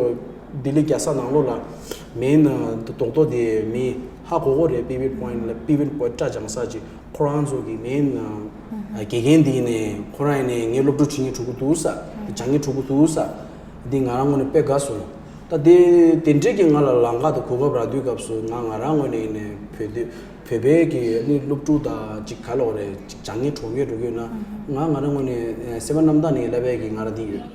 ལྡི་ལི་རྒྱལ་ས་ནང་ལོགས་ལ་མེན་རྡོག་རྡོག་དེ་མི་ཧ་གོ་གོ་རེད། པི་ཝི་པོ་ཡིན་ཊི་ལ་པི་ཝི་པོ་ཡིན་ཊི་སྒྲ་སྦྱང་ས་ཅིག་ཁོ་རང་ཚོ་གི་མེན་དགེ་རྒན་དེ་ཡིན་ནའི་ཁོ་རང་ཡིན་ནའི་ངའི་སློབ་ཕྲུག་བྱེད་ངེས་འགྲོ་གི་འདུག་ས་སྦྱང་ངེས་འགྲོ་གི་འདུག་ས་འདི་ང་རང་ངོས་ནས་དཔེ་དགའ་སོང་། ད་དེ་དེ་འདྲས་ཀྱི་ང་ལ་ལམ་ཁ་དང་གོ་སྐབས་རག་དུས་སྐབས་སུ་ང་ང་རང་ངོས་ནས་ཡིན་ནའི་བོད་དུ། བོད་པའི་གི་ནི་སློབ་ཕྲུག་དང་ཅིག་ག་ལོག་རེད། ཅིག་སྦྱང་ངེས་གྲོང་ཁྱེར་འགྲོ་གི་ཡོད་ན་ང་ང་རང་ངོས་ནས་སེམས་པ་རྣམ་དག་ནས་ལབ་པའི་གི་ང་རང་འདི་ཡོད།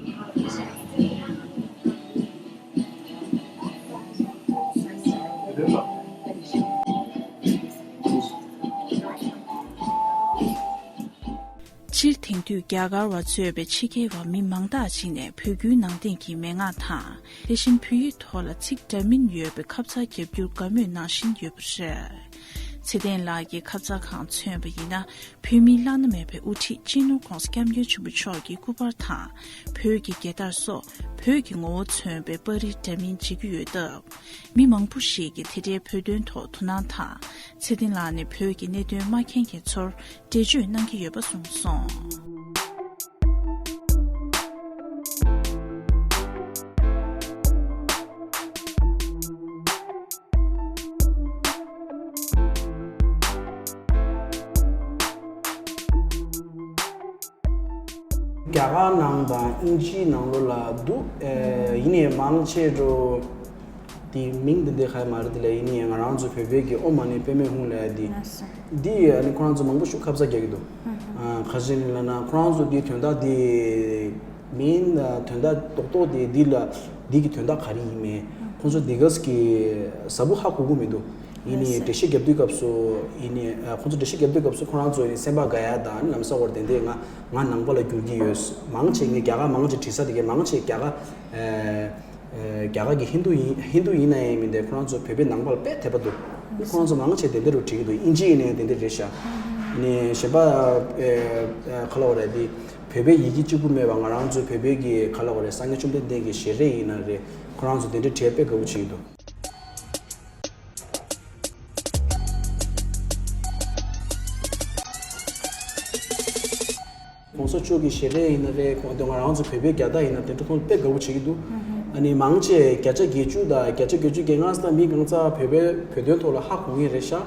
སྤྱིར་དེང་དུས་རྒྱ་གར་བ་གཙོས་པའི་ཕྱི་རྒྱལ་བ་མི་མང་དག་ཅིག་ནས་བོད་བརྒྱུད་ནང་བསྟན་གྱི་མན་ངག་དང་། དེ་བཞིན་བོད་ཡིག་ཐོག་ལ་ཚིག་འདྲ་མིན་ཡོད་པའི་ཁ་ཚ་རྒྱབ་སྐྱོར་དགའ་མོས་གནང་བཞིན་ཡོད་པ་རེད། ཚེ་བརྟན་ལགས་ཀྱིས་ཁ་ཚ་ཁང་མཚོན་པ་ཡིན་ན། བོད་མིའི་བླ་ན་མེད་པའི་དབུ་ཁྲིད་སྤྱི་ནོར་༧གོང་ས་༧སྐྱབས་མགོན་ཆེན་པོ་མཆོག་གི་སྐུ་པར་དང་། བོད་ཀྱི་རྒྱལ་དར་སོགས་བོད་ཀྱི་ངོ་བོ་མཚོན་པའི་པར་རིས་འདྲ་མིན་མཇལ་རྒྱུ་ཡོད་སྟབས། མི་མང་པོ་ཞིག་གིས་དེ་འདྲའི་བོད་དོན་ཐོག་དོ་སྣང་དང་། ཚེ་བརྟན་ལགས་ནས་བོད་ཀྱི་གནད་དོན་མ་མཁྱེན་མཁན་ཚོར་འགྲེལ་བརྗོད་གནང་གི་ཡོད་པ་གསུངས་སོང་། རྒྱ་གར་ནང་དང་དབྱིན་ཇིའི་ནང་ལོགས་ལ་འདུག་ཨེ་ཡིན་ནའི་མང་ཆེ་འགྲོ། དེའི་མིང་དེ་འདྲ་ག་ཡ་མ་རེད། དེ་ལ་ཡིན་ནའི་ང་རང་ཚོ་བོད་པའི་གི་ཨོཾ་མ་ཎི་པདྨེ་ཧཱུྃ་ལབ་ཡ་དེ། ལགས་སོ། འདི་ཨ་ནི་ཁོ་རང་ཚོ་མང་པོ་ཞིག་ཁ་ཚ་རྒྱག་གི་འདུག་ཨ། ག་རེ་ཟེར་ན་ལབ་ན་ཁོ་རང་ཚོ་འདིའི་དོན་དག་དེ་མིན། དོན་དག་རྡོག་རྡོག་དེ་འདི་ལ་འདི་གི་དོན་དག་ག་རེ་ཡིན་མིན་ཁོང་ཚོ་འདི་ག་ས་གི་ཟབ་པོ་ཧ་གོ་གི་མི་འདུག་ཡིན་ནའི་ལགས་སོ། འགྲེལ་བཤད་རྒྱབ་དུས་སྐབས་སུ་ཡིན་ནའི་ཁོང་ཚོ་འགྲེལ་བཤད་རྒྱབ་དུས་སྐབས་སུ་ཁོ་རང་ཚོ་ཡིན་ནའི་སེམས་པ་དགའ་ཡ་དང་ལམ་སང་བར་དེ་འདྲའི་ང་ང་ནང་པ་ལ་འགྱུར་གྱི་ཡོད། མང་ཆེ་ངས་རྒྱ་གར་མང་ཆེ་དྲི་ས་དེ་གའི་མང་ཆེ་རྒྱ་གར་ཨ། རྒྱ་གར་གྱི་ཧིན་རྡུ་ཡིན། ཧིན་རྡུ་ཡིན་ན་ཡང་མིན་ཏེ་ཁོ་རང་ཚོ་བོད་པའི་ནང་པ་ལ་དཔེ་དད་པ་འདུག་ཁོ་རང་ཚོ་མང་ཆེ་དེ་འདྲ་རུ་བྲིས་ཀྱི་འདུག་དབྱིན་ཇི་ཡིན་ནའི་དེ་འདྲ་རེད་ཤག་ནས་གཞན་པ་ཨེ་ཨེ་ག་ལབ་དགོས་རེད། དེ་བོད་པའི་ཡི་གེ་གཅིག་པུ་མེད་པ་ང་རང་ཚོའི་བོད་པའི་གི་ག་ལབ་དགོས་རེད། སངས་རྒྱས་བཅོམ་ལྡན་འདས་ཀྱི་ཞལ་རས་ཡིན་ན་རེད། ཁོ་རང་ཚོ་དེ་འདྲ་བྲིས་དཔེ་དགའ་པོ་བྱེད་ཀྱི་འདུག་གོང་ས་མཆོག་གི་ཞལ་རས་ཡིན་ན་རེད། གོང་དུ་ང་རང་ཚོ་བོད་པའི་རྒྱལ་དར་ཡིན་ན་དེ་འདྲ་ཐོག་དཔེ་དགའ་པོ་བྱེད་ཀྱི་འདུག་ཨ་ནི་མང་ཆེ་བརྒྱ་ཆ་བརྒྱད་ཅུ་དང་བརྒྱ་ཆ་བརྒྱད་ཅུ་གྱ་ལྔ་ཙམ་མི་གང་ཚང་བོད་པའི་བོད་དོན་ཐོག་ལ་ཧ་གོ་མཁན་རེད་ཤག་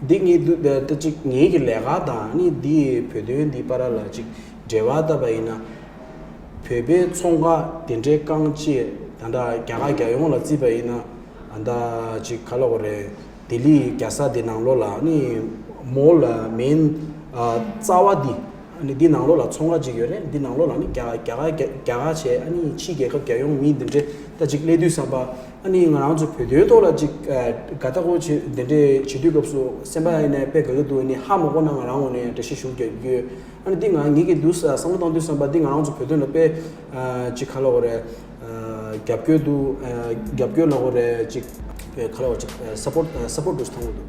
འདི་ངའི་འདུག་ད་ཅིག་ངའི་གི་ལས་ཀ་དང་ཨ་ནི་འདི་བོད་དོན་འདི་བར་ལ་ཅིག་འབྲེལ་བ་བཏབ་པ་ཡིན་ན། བོད་པའི་ཚོང་ཁང་དེ་འདྲའི་རྐང་རྗེས་ད་ལྟ་རྒྱ་གར་རྒྱལ་ཡོངས་ལ་བརྩིས་པ་ཡིན་ན། ད་ལྟ་ཅིག་ག་ལབ་དགོས་རེད། ལྡི་ལི་རྒྱལ་ས་དེ་ནང་ལོགས་ལ་ནི་མོལ་ལ་མིན། ཨ། རྩ་བ་འདི་ནི་འདི་ནང་ལོགས་ལ་ཚོང་ཁང་ཅིག་ཡོད་རེད། འདི་ནང་ལོགས་ལ་ནི་རྒྱ་རྒྱ་གར་རྒྱ་གར་བྱས་ཨ་ནི་ཕྱིའི་རྒྱལ་ཁབ་རྒྱལ་ཡོངས་མི་འདི་འདྲས་ད་ཅིག་སླེབས་དུས་ཙམ་པ། ཨ་ནི་ང་རང་ཚོ་བོད་དོན་ཐོག་ལ་ཅིག་ཨ། དགའ་ཐག་པོ་བྱེད་འདི་འདྲས་བྱེད་དུས་སྐབས་སུ་སེམས་པ་ཡིན་ནའི་དཔེ་དགའ་གི་འདུག་ཨ་ནི་ཧ་མ་གོ་ན་ང་རང་ངོས་ནས་འགྲེལ་བཤད་ཞུ་རྒྱུ་ཡོད། ཨ་ནི་འདི་ང་ངེད་ཀྱི་འདུག་ས་བསམ་བློ་བཏང་དུས་ཙམ་པ་འདི་ང་རང་ཚོ་བོད་དོན་ལ་དཔེ་ཨ། ཅིག་ག་ལབ་དགོས་རེད། ཨ། རྒྱབ་སྐྱོར་འདུག་ཨ། རྒྱབ་སྐྱོར་ལབ་དགོས་རེད། ཅིག་ག་ལབ་དགོས། ཅིག་ཨ། སཔོརྚ་ཨ། སཔོརྚ་འདྲ་ཞིག་བཏང་གི་འདུག་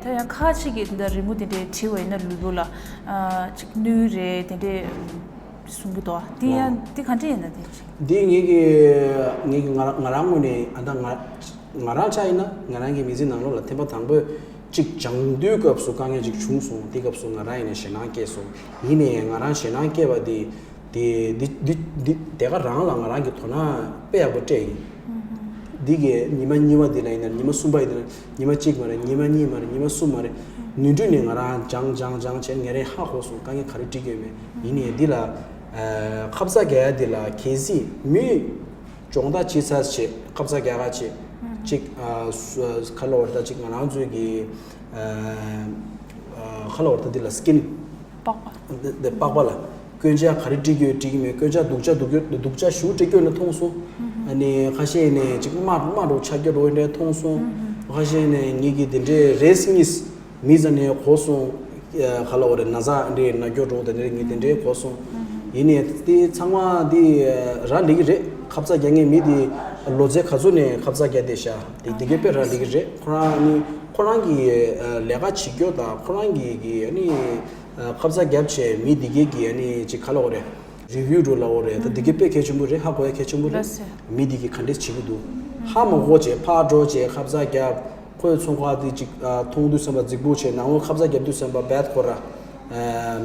ད་ཡང་ཁ་ཅིག་གིས་འདི་འདྲ་རི་མོ་དེ་འདྲའི་བྲིས་པ་ཡིན་ན་ལུས་པོ་ལ་ཨ། ཅིག་གནོད་རེད་དེ་འདྲའི་གསུང་གི་འདུག་དེ་ཡང་འདི་ག་འདྲ་ཡིན་ན་དེ་ཅིག་འདི་ངེད་ཀྱི་ངེད་ཀྱི་ང་རང་ང་རང་ངོས་ནས་ཨ། ད་ང་ང་རང་ཆ་ཡིན་ན་ང་རང་གི་མི་ཚེ་ནང་ལོགས་ལ་ཐེངས་མ་དང་པོ་ཅིག་སྦྱང་དུས་སྐབས་སུ་དཀའ་ངལ་ཅིག་བྱུང་སོང་། དེ་སྐབས་སུ་ང་རང་ཡིན་ནའི་ཞེད་སྣང་སྐྱེས་སོང་། ཡིན་ནའི་ང་རང་ཞེད་སྣང་སྐྱེས་པ་དེ། དེ་འདི་འདི་འདི་དེ་ག་རང་ལ་ང་རང་གི་དོ་སྣང་དཔེ་ཡག་པོ་སྤྲད་ཡིན། འདི་གི་ཉི་མ་གཉིས་པ་འདི་ལ་ཡིན་ན་ཉི་མ་གསུམ་པ་ཡིན་ན་ཉི་མ་གཅིག་མ་རེད། ཉི་མ་གཉིས་མ་རེད། ཉི་མ་གསུམ་མ་རེད། ནུས་མཐུ་ནས་ང་རང་སྦྱང་སྦྱང་སྦྱང་བྱས་ངས་རང་ཧ་གོ་སོང་། དཀའ་ངལ་ག་རེ་འཕྲད་ཀྱི་ཡོད་མེད། ཡིན་ནའི་འདི་ལ་ཨ། ཁ་ཚ་རྒྱག་ཡ་འདི་ལ་གལ་སྲིད་མི་སྦྱོང་བརྡར་བྱེད་ཚར་བྱས་ཁ་ཚ་རྒྱག་ག་བྱས་ཅིག་ཨ། ག་ལབ་དགོས་རེད། ད་ཅིག་ང་རང་ཚོའི་གི་ཨ། ག་ལབ་དགོས་རེད། ད་འདི་ལ་སི་ཀིན། པགས་པ། འདི་འདི་པགས་པ་ལ་སྐྱོན་ཆ་ག་རེ་འབྲི་རྒྱུ་ཡོད་འབྲི་གི་མེད། སྐྱོན་ཆ་སྡུག་ཆ་སྡུག་རྒྱུ་སྡུག་ཆ་ཞེ་པོ་འབྲི་རྒྱུ་ཡོད་ན་མཐོང་སོང་། ཨ་ནི་ཁ་ཤས་ནས་ཅིག་དམར་དམར་རུ་ཆགས་རྒྱུ་རུ་འདྲ་མཐོང་སོང་། ཁ་ཤས་ནས་ངེད་ཀྱི་དེ་འདྲའི་རེས་གཉིས་མི་ཚ་ནས་གོ་སོང་། ག་ལབ་དགོས་རེད། ན་ཚ་འདྲའི་ན་རྒྱུ་རུ་དེ་འདྲའི་ངས་དེ་འདྲའི་གོ་སོང་། ཡིན་ནའི་དེ་ཚང་མ་དེ་རག་ལས་ཀྱི་རེད། ཁ་ཚ་རྒྱག་མཁན་མི་དེ་ལོ་ཚད་ག་ཚོད་ནས་ཁ་ཚ་རྒྱག་བསྡད་ཤག་དེ་དེ་གའི་དཔེ་རག་ལས་ཀྱི་རེད། ཁོ་རང་ནི་ཁོ་རང་གི་ལས་ཀ་བྱེད་རྒྱུ་དང་ཁོ་རང་གི་གི་ཨ་ནི། ཁ་ཚ་རྒྱབ་བྱས་མི་འདི་གས་ཀྱིས་ཨ་ནི་ཅིག་ག་ལབ་དགོས་རེད། རི་བིའུ་འདྲ་ལབ་དགོས་རེད། ད་འདི་གས་དཔེ་གལ་ཆེན་པོ་རེད། ཧ་གོ་ཡ་གལ་ཆེན་པོ་རེད། ལགས་སོ། མི་འདི་གས་ག་འདྲས་བྱེད་ཀྱི་འདུག་ཧ་མ་གོ་བྱས་ཕར་འགྲོ་བྱས་ཁ་ཚ་རྒྱབ། ཁོའི་ཚོང་ཁང་འདི་ཅིག་མཐོང་དུས་ཙམ་པ་རྫིག་པོ་བྱས། ནང་ལོགས་ཁ་ཚ་རྒྱབ་དུས་ཙམ་པ་བད་ཁོ་ར།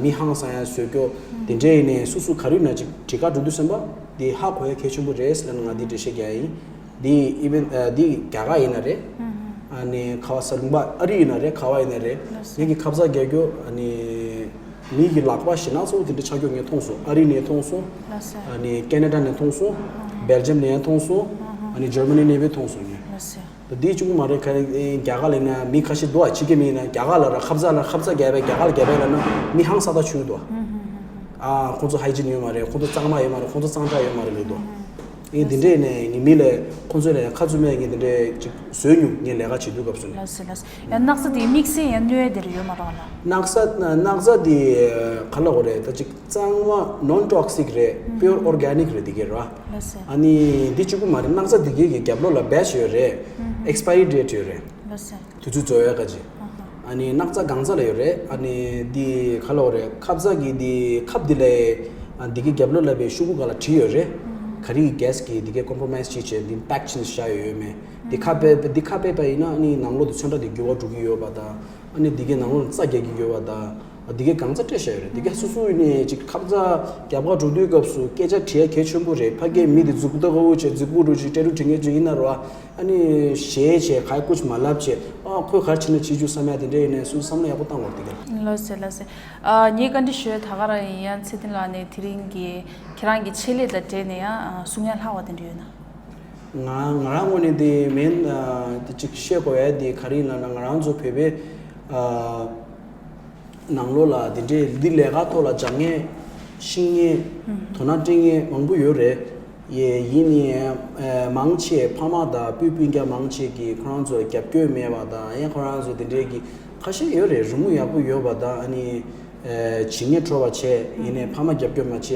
མི་ཧང་སང་ཡ་བཟོ་རྒྱུ། དེ་འདྲས་ཡིན་ནའི་སུ་སུ་ག་རེ་ཡིན་ན་ཅིག་གྲི་ཁ་འགྲོ་དུས་ཙམ་པ་འདི་ཧ་གོ་ཡ་གལ་ཆེན་པོ་རེད་ཟེར་ལབ་ནས་ང་འདི་འགྲེལ་བཤད་རྒྱག་ཡ་ཡིན། འདི་ཨི་ཝེན་ཨ། འདི་རྒྱ་གར་ཡིན་ན་རེད། ཨ་ནི་ག་བ་ས་ལུང་པ་ཨ་རི་ཡིན་ན་རེད། ག་བ་ཡིན་ན་རེད། ལགས་སོ། ངེད་ཀྱི་ཁ་ཚ་རྒྱག་རྒྱུ་ཨ་ནི་མི་གི་ལག་པ་ཞེད་སྣང་ཚ་པོ་དེ་འདྲ་ཆགས་རྒྱུ་ངས་མཐོང་སོང་། ཨ་རི་ནས་མཐོང་སོང་། ལགས་སོ། ཨ་ནི་ཀེ་ན་ཌ་ནས་མཐོང་སོང་། སྦེལ་ཇམ་ནས་ཡང་མཐོང་སོང་། ཨ་ནི་ཇར་མ་ནི་ནས་བས་མཐོང་སོང་ངས། ལགས་སོ། ད་འདི་གཅིག་པུ་མ་རེད། ཁ་རྒྱ་གར་ལ་ཡིན་ན་མི་ཁ་ཤས་འདུག་ཨ། ཕྱི་རྒྱལ་མི་ཡིན་ན་རྒྱ་གར་ལ་ར་ཁ་ཚ་ལ་ཁ་ཚ་རྒྱབ་པས་རྒྱ་གར་ལ་རྒྱབ་པས་ལབ་ན་མི་ཧང་སང་ད་ཆུ་འདུག་ཨ། ཁོང་ཚོ་ཧའི་ཇིན་ཡོད་མ་རེད། ཁོང་ཚོ་གཙང་མ་ཡོད་མ་རེད། ཁོང་ཚོ་གཙང་སྦྲ་ཡོད་མ་རེད་ལབ་འདུག་ཨེ་འདི་འདྲས་ནས་ངའི་མི་ལ་ཁོང་ཚོ་ལ་ཡང་ཁ་བཙུམ་མེད་ངས་འདི་འདྲས་ཅིག་བཟོས་མྱོང་། ངས་ལས་ཀ་བྱེད་དུས་སྐབས་སུ་ནས། ལགས་སོ་ལགས་སོ། ཡང་སྣག་ཚ་དེ་དམིགས་བསལ་ཡང་གནོད་ཡ་དེ་རེ་ཡོད་མ་རེད་བ་ལ། སྣག་ཚ་སྣག་ཚ་དེ་ག་ལབ་དགོས་རེད། ད་ཅིག་གཙང་མ་ནོན་ཊོག་སིག་རེད། པིའུར་ཨོར་གྷེ་ནིག་རེད་འདི་གས་ར། ལགས་སོ། ཨ་ནི་འདི་གཅིག་པུ་མ་རེད། སྣག་ཚ་འདི་གས་ཀྱི་རྒྱབ་ལོགས་ལ་བེ་ཆི་ཡོད་རེད། ཨེགས་པ་ཡ་རི་ཌེ་ཊི་ཡོད་རེད། ལགས་སོ། དུས་ཚོད་རྫོགས་ཡ་ག་ཅིག་ཨ་ནི་སྣག་ཚ་གང་ཚ་ལ་ཡོད་རེད། ཨ་ནི་འདི་ག་ལབ་དགོས་རེད། ཁ་ཚ་གི་འདི་ཁབ་འདི་ལ་ཨ་འདི་གི་རྒྱབ་ལོགས་ལ་བའི་ཤོག་གུ་སྒང་ལ་བྲིས་ཡོད་རེད། ག་རེ་གི་གེ་སི་གི་འདི་གའི་ཀོམ་པྲོ་མའི་སི་བྱས་བྱས་འདི་པེག་བྱས་ནས་བཞག་ཡོད་ཡོད་མེད། འདི་ཁ་ཕབ་འདི་ཁ་ཕབ་པ་ཡིན་ན་ཨ་ནི་ནང་ལོགས་དུ་ཚོན་ཁྲ་འདི་འགྱུར་བ་འགྲོ་གི་ཡོད་པ་དང་། ཨ་ནི་འདི་གའི་ནང་ལོགས་ལ་རྩ་རྒྱག་གི་ཡོད་པ་དང་། འདི་གའི་གང་ཚ་སྤྲད་བཞག་ཡོད་རེད། འདི་གའི་སོ་སོ་ནས་ཅིག་ཁ་ཚ་རྒྱབ་ཁ་འགྲོ་དུས་སྐབས་སུ་སྐད་ཆ་དྲི་ཡ་གལ་ཆེན་པོ་རེད། ཕ་གིའི་མི་དེ་རྫུ་ཀུ་ཏ་ཀ་འུ་བྱས་རྫུ་ཀུ་རུ་ཅིག་སྤྲད་རུ་དྲི་ངེས་ཅིག་ཡིན་ན་རོ། ཨ་ནི་ཞེད་བྱས་ག་ཡ་ཀུ་ཅི་མ་ལབ་བྱས། ཨ་ཁོས་ག་རེ་བྱས་ན་བྱེད་རྒྱུ་བསམ་ཡ་དེ་འདྲ་ཡིན་ནས་སུ་བསམ་བློ་ཡག་པོ་བཏང་བར་དེ་ག། ལགས་སོ་ལགས་སོ། ཨ་ངས་བཀའ་འདྲི་ཞུ་ཡ་ད་ག་རང་ཡིན། ཡང་ཚེ་བརྟན་ལགས་ནས་དེ་རིང་གི་ཁྱེད་རང་གི་ཆེད་ལས་དང་འབྲེལ་ནས་ཡང་གསུང་ཡ་ལྷག་པ་དེ་འདྲ་ཡོད་ན། ང་ང་རང་ངོས་ནས་དེ་མིན། ཨ་དེ་ཅིག་བཤད་དགོས་ཡ་དེ་ག་རེ་ཡིན་ལབ་ན། ང་རང་ཚོ་བོད་པའི་ཨ་ནང་ལོགས་ལ་དེ་འདྲའི་འདི་ལས་ཀ་ཐོག་ལ་སྦྱང་མཁན་ཤེས་མཁན་དོ་སྣང་སྤྲད་མཁན་མང་པོ་ཡོད་རེད། ཡེ་ཡིན་ནའི་ཨ་མང་ཆེ་ཕ་མ་དང་སྤུན་སྤུན་ཀྱག་མང་ཆེ་གིས་ཁོ་རང་ཚོ་རྒྱབ་སྐྱོར་མེད་པ་དང་། ཡང་ཁོ་རང་ཚོ་དེ་འདྲའི་གི་ཁ་ཤས་ཡོད་རེད། རི་མོ་ཡག་པོ་ཡོད་པ་དང་། ཨ་ནི་ཨ་བྱེད་ངེས་འཕྲོ་བ་བྱས། ཡིན་ནའི་ཕ་མ་རྒྱབ་སྐྱོར་མ་བྱས།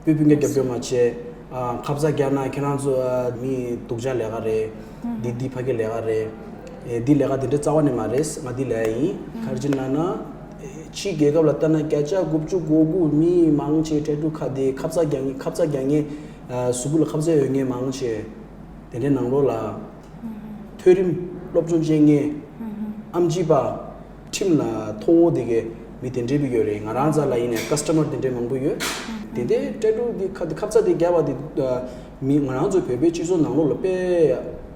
སྤུན་སྤུན་ཀྱག་རྒྱབ་སྐྱོར་མ་བྱས། ཨ་ཁ་ཚ་རྒྱག་ན་ཁྱེད་རང་ཚོ་ཨ་མི་སྡུག་ཅག་ལས་ཀ་རེད། འདི་འདི་ཕ་གི་ལས་ཀ་རེད། ཨེ་འདི་ལས་ཀ་དེ་འདྲ་རྩ་བ་ནས་མ་རེད། ང་འདི་ལས་ཡིན། ག་རེ་བྱས་ན་ན་ཕྱིའི་རྒྱལ་ཁབ་ལ་ལྟ་ན་བརྒྱ་ཆ་དགུ་བཅུ་གོ་དགུ་མི་མང་ཆེ་འཕྲལ་ཕྲུག་ཁ་བདེ། ཁ་ཚ་རྒྱག་ངེས། ཁ་ཚ་རྒྱག་ངེས། ཨ་གཟུགས་པོ་ལ་ཁ་ཚ་ཡོད་ངེས་མང་ཆེ། དེ་འདྲའི་ནང་ལོགས་ལ་མཐོ་རིམ་སློབ་སྦྱོང་བྱེད་མཁན་ཨམ་ཆི་པ། ཁྲིམས་ལ་མཐོ་བོ་དེ་གའི་མི་དེ་འདྲའི་བི་ཡོད་རེད། ང་རང་རྩ་ལ་ཡིན་ནའི་ཀ་སི་ཊ་མར་དེ་འདྲའི་མང་པོ་ཡོད། དེ་འདྲའི་སྤྲད་འགྲོ་དེ་ཁ་ཁ་ཚ་དེ་རྒྱབ་པ་དེ་མི་ང་རང་ཚོ་བོད་པའི་སྤྱི་ཚོགས་ནང་ལོགས་ལ་དཔེ་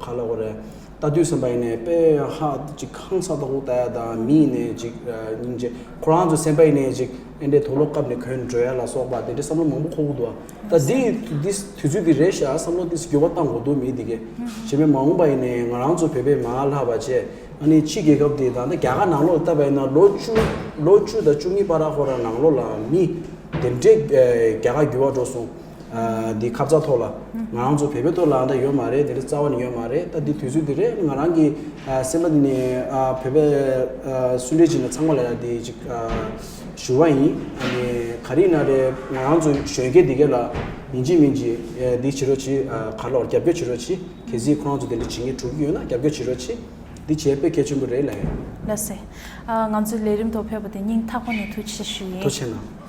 ག་ལ་གོ་རེད། ལྟ་དུས་ཙམ་པ་ཡིན་ནའི་དཔེ་ཧ་ཅིག་ཧང་སང་ད་གོ་ལྟ་ཡ་དང་། མི་ཡིན་ནའི་ཅིག་སྙིང་རྗེ། ཁོ་རང་ཚོ་སེམས་པ་ཡིན་ནའི་ཅིག་ཨེ་འདྲའི་དུག་ལོག་བཀབ་ནས་གོན་འགྲོ་ཡ་ལ་སོགས་པ་དེ་འདྲའི་བསམ་བློ་མང་པོ་འཁོར་གི་འདུག་ད་འདི་འདི་དུས་ཚོད་འདི་རེད་ཤག་བསམ་བློ་འདི་འགྱུར་བ་བཏང་དགོས་འདུག་མི་འདི་གས། བྱས་པས་མ་འོངས་པ་ཡིན་ནའི་ང་རང་ཚོ་བོད་པས་མ་ལྷག་པ་བྱས། ཨ་ནི་ཕྱི་རྒྱལ་ཁབ་དེ་ད་ལྟ་རྒྱ་གར་ནང་ལོགས་ལ་བལྟས་པ་ཡིན་ན་ལོ་བཅུ་ལོ་བཅུ་དང་བཅུ་གཉིས་བར་ཁོ་རང་ནང་ལོགས་ལ་མི་དེ་འདྲའི་རྒྱ་གར་འགྱུར་བ་འགྲོ་སོང་། འདི་ཁ་ཚ་ཐོག་ལ་ང་རང་ཚོ་བོད་པའི་ཐོག་ལ་ད་ཡོད་མ་རེད། དེ་འདྲ་རྩ་བ་ནས་ཡོད་མ་རེད། ད་འདི་དུས་ཚོད་འདི་རེད། ང་རང་གི་སེམས་པ་འདི་ནས་བོད་པའི་སུ་འདྲ་ཅིག་ན་ཚང་མ་ལ་ཡ་འདི་ཅིག་ཞུ་བ་ཡིན། ཨ་ནི་ག་རེ་ཡིན་ན་རེད། ང་རང་ཚོ་གཞོན་སྐྱེས་འདི་གས་ལ་ཡིན་གཅིག་མིན་གཅིག་འདི་བྱེད་རོགས་གྱིས། ག་ལོར་རྒྱབ་སྐྱོར་བྱེད་རོགས་གྱིས། གལ་སྲིད་ཁོ་རང་ཚོ་དེ་འདྲ་བྱེད་མཁན་འགྲོ་གི་ཡོད་ན་རྒྱབ་སྐྱོར་བྱེད་རོགས་གྱིས། འདི་བྱས་དཔེ་གལ་ཆེན་པོ་རེད་ལ་ཡ། ལགས་སེ། ང་ཚོའི་ལས་རིམ་ཐོག་ཕེབས་པ་དེ་སྙིང་ཐག་པ་ནས་ཐུགས་རྗེ་ཆེ་ཞུ་ཡིན། ཐུགས་རྗེ་ཆེ་གནང་།